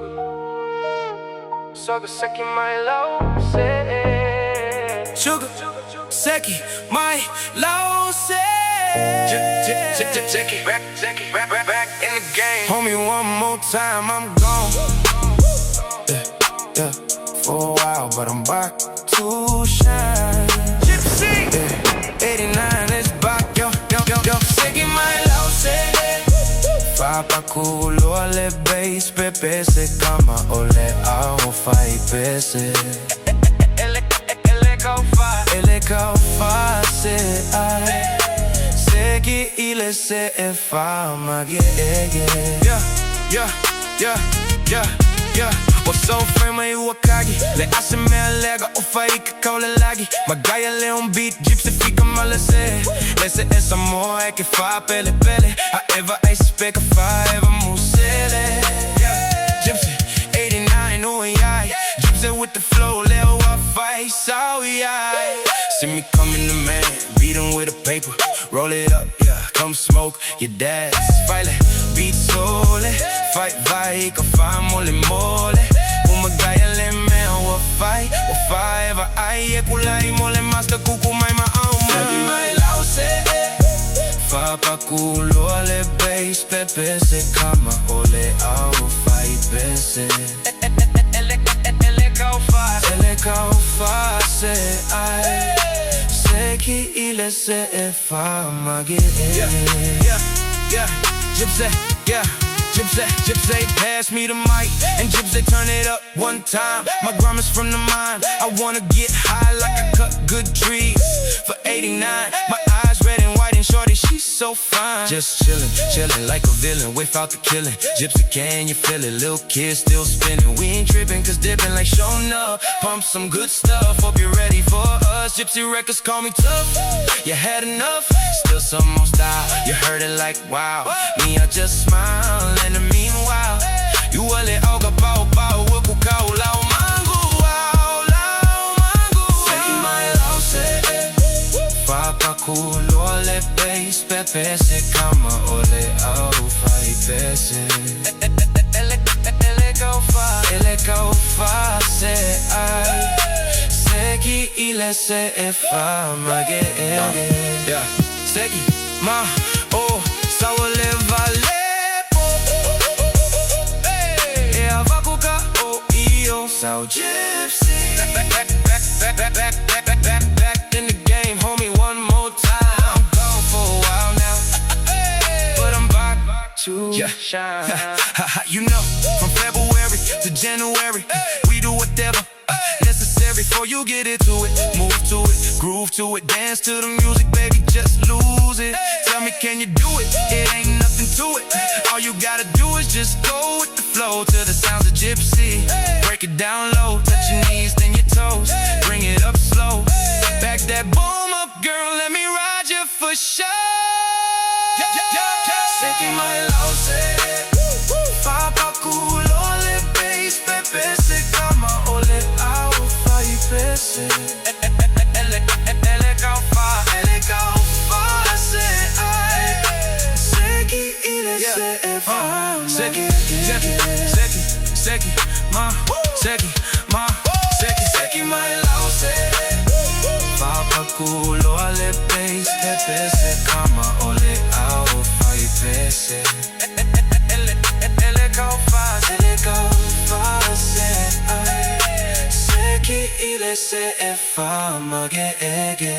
Sugar, sugar, seki mai lau se. Sugar, seki, mai, lau se. Seki, back, seki, back, back, back in the game. Homie, one more time, I'm gone. Yeah, for a while, but I'm back to shine. Gypsy. Yeah, 89 is back, yo, yo, yo, yo. Seki mai lau se. Fapakulo ale bass, pepe se kama ole ao fai pese. Ele, ele kau fa. Ele kau fa se ai. Seki ile se e fa ma ge ge. Yeah. What's so frame ai ua kagi Le ase mea lega o fai ka kaule lagi Magaia le on beat, gypsy fika malese Lese e Samoa e ke fa pele pele A eva ai speka fa eva musele. Yeah, Gypsy, 89 ui ai. Gypsy with the flow, leo wa fai sau iai. See me coming the man, beat 'em with a paper. Roll it up, yeah, come smoke your dad's. File, beat sole. Fight vai ka fa mole mole. Umagaya le mea wa fai. Wa fai eva ai e kulai mole maska kuku mai ma au mai. Mai lau se. Fapakulo ale bass pepe se kama ole au fai pese. Ele, ele kau fa. Ele kau fa se ai. Seki ile se e fa ma ge. Yeah, Gypsy, yeah. Gypsy, Gypsy, pass me the mic. And Gypsy, turn it up one time. My grandma's from the mine. I wanna get high like I cut good trees. For 89, my eyes red and white and shorty, she's so fine. Just chillin', chillin' like a villain without the killing. Gypsy, can you feel it? Little kid still spinning. We ain't tripping, 'cause dipping like showing up. Pump some good stuff, hope you're ready for us. Gypsy Records call me tough. You had enough, still some more style. You heard it like wow. Me, I just smile. In the meanwhile, you wale auga pau pau, wuku kau lau mangu wow, lau mangu. Seki mai lau se. Fapakulo ale bass, pepe se kama ole au fai pese. Ele, ele kau fa. Ele kau fa se ai. Seki ile se e fa ma ge e ge. Yeah. Seki ma o sawa le vale po. E avakuka o io sau gypsy. Back, back, back, back, back, back, back, back, Back in the game, homie, one more time. I'm gone for a while now, but I'm back to shine. You know, from February to January, we do whatever necessary for you get it to it, move to it, groove to it, dance to the music, baby, just lose it. Tell me, can you do it? It ain't nothing to it. All you gotta do is just go with the flow to the sounds of gypsy. Break it down low, touch your knees, then your toes. Bring it up slow. Back that boom up, girl, let me ride you for sure. Seki mai lau se. Fapakulo le bass, pepe se kama ole au fai pese. Ele, ele kau fa. Ele kau fa se ai. Seki ile se e fa ma Seki, ge seki, ge. Seki, seki, ma, seki, ma, seki, Seki mai lau se. Fapakulo ale bass, pepe se kama ole au fai pese. Ele, ele kau fa. Ele kau fa se ai. Seki ile se e fa ma ge e ge.